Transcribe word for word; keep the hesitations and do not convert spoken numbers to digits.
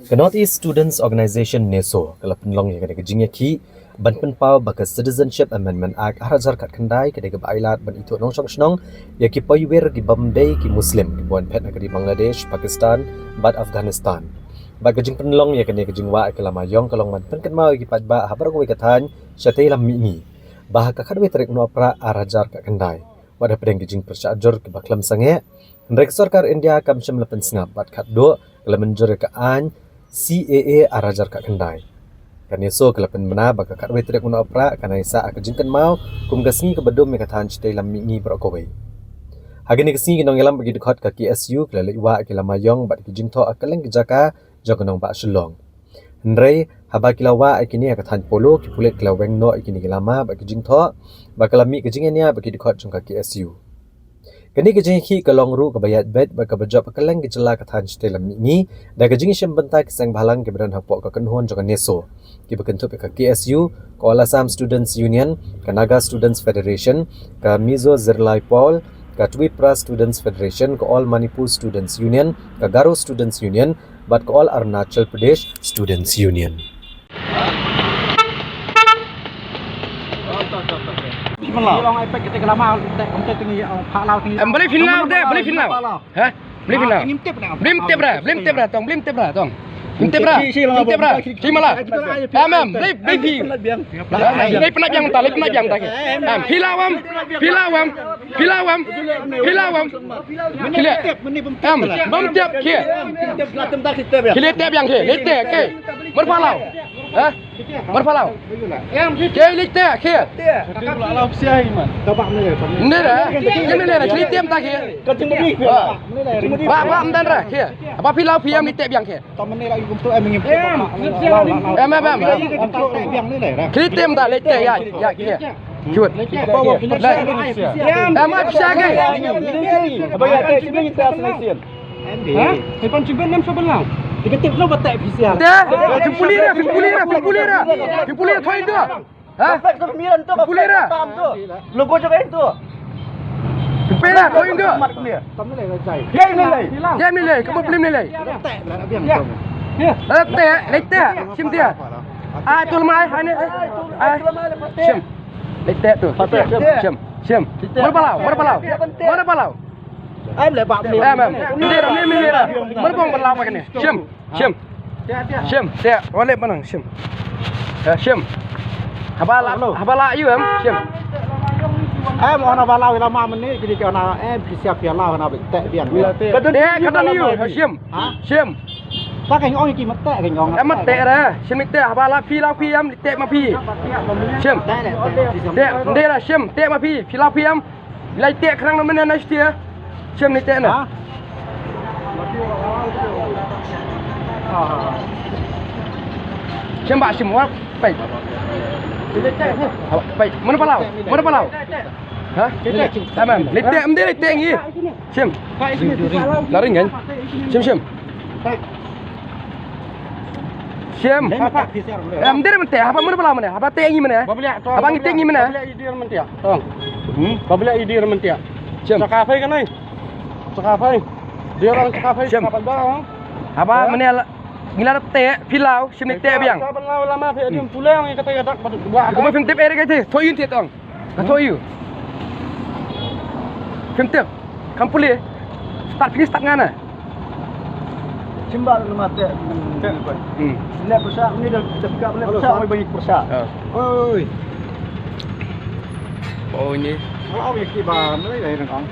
Ka North East Students Organisation, neso, ka la pynlong ïa kane ka jingïakhih ban pynpaw ba ka Citizenship Amendment Act ar hajar khatkhyndai ka dei kaba ailad ban ithuh nongshong shnong ïa ki poiwir ki bym dei ki Muslim kiba wan phet na ka ri Bangladesh, Pakistan bad Afghanistan. Bad ka jingpynlong ïa kane ka jingwah ïa ka lama ïong ka long ban pynkynmaw ïa ki paidbah ha baroh kawei ka thaiñ shatei lam mihngi ba ha ka khatwei tarik Nohprah ar hajar khatkhyndai, wat hapdeng ki jingpyrshah jur kiba khlem sangeh, hynrei ka sorkar India kam shym la pynsngap bad khatduh ka la mynjur ïa ka aiñ C A A ar hajar khatkhyndai. Ka neso ka la pynbna ba ka khatwei tarik Nohprah kan ïasah ka jingkynmaw kum ka sngi kaba dum ïa ka thaiñ shatei lam mihngi baroh kawei. Ha kane ka sngi ki nongïalam bad ki dkhot ka K S U ki la leit wah ïa ki lama ïong bad ki jingthoh ha kylleng ki jaka jong ka nongbah Shillong. Hynrei haba ki la wah ïa kine ha ka thaiñ Polo, ki pulit ki la weng noh ïa kine ki lama bad ki jingthoh, bad ka la mih ka jingïania bad ki dkhot jong ka K S U. Kane ka jingïakhih ka long ruh kaba ïaid beit bad kaba jop ha kylleng ki jylla ka thaiñ shatei lam mihngi da ka jingïashim bynta ki seng bhalang kiba don hapoh ka kynhun jong ka neso, kiba kynthup ïa ka K S U, ka All Assam Students Union, ka Naga Students Federation, ka Mizo Zirlai Pawl, ka Twipra Students Federation, ka All Manipur Students Union, ka Garo Students Union bad ka All Arunachal Pradesh Students Union. Em, beli phin lao de, beli phin lao. Ha? Beli phin lao. Beli phin tep ra, beli phin tep ra, tong, beli phin tep ra, tong. Beli phin tep ra, beli phin tep ra. Shi mala. Em, em, beli, beli phi. Beli phin biang ta, beli phin biang ta. Em, phi lao em, phi lao em, phi lao em, phi lao em. Khie leh. Em, bym tep, khie. Khie leh tep biang, khie leh tep, khie. Mar pha lao. Ha? Mar pha lao. Khie leh tep, khie. Nera, khie nera, khie leh tep ta, khie. Ba, ba, mdan ra, khie. Ba phi lao phi em leh tep biang, khie. Em, em, em, em. Khie leh tep ta, leh tep, ïa, ïa, khie. Cute. Em, ap sha ke. Ha? Hei, pan chibin nam sa belang. Te, phi pule ra, phi pule ra, phi pule ra. Phi pule ra, thoi do. Ha? Phi pule ra. Logo jong ka tu. Phi pule ra, thoi do. Kem ni lei. Kem ni lei, ka ba pule ni lei. Leh tep, leh tep, shim tep. Ai, tu lamai, ai ni, ai. Shim. Leh tep tu. Shim, shim. Mar pha lao, mar pha lao. Mar pha lao. Em, em. Mini ra, mini, mini ra. Mar bong ba lao ba kane. Shim, shim. Shim, tep. Wa leh ba nang, shim. Eh, shim. Haba la, haba la ïu em, shim. Em, ona ba lao ïa lama mini, kini ki ona, em, ki siap ïa lao na ba tep biang. Ka don ïu, shim. Ha? Shim. Ta ka ong ki mat tep, ka ong. Em, mat tep ra. Shim tep, haba la phi lao phi em, tep ma phi. Shim. Tep, tep, tep. Tep, ndera, shim, tep ma phi, phi lao phi em. Lai tep khrang na mene na stia. Shim ni tep na. Ha? Shim ba shim wa. Peit. Peit. Mana pha lao? Mana pha lao? Ha? Tamam. Lai tep, mde lai tep ngi. Shim. Na ring kan? Shim, shim. Shim. Em, dei mynta, haba mano bala mynta, haba teh ngi mynta. Haba ngi teh ngi mynta. Ba bala idir mynta. Tong. Hmm? Ba bala idir mynta. Shim. Chaka phai kanai. Chaka phai. Dia orang chaka phai. Shim. Haba mynta ngi la teh, phi lao, shim ni teh biang. Ka ban lao lama phi adim pulai ngi kata ka dak ba. Ko ba phim tip ere kati, thoi yun ti tong. Ka thoi yu. Phim tip. Kam pule. Start finish start ngana. Shim ba lama teh. Hmm. Leh pyrsa ni dah dah ka leh pyrsa oi bagi pyrsa. Oi. Oh ni. Kalau awak ki ba mlai dah rengkang.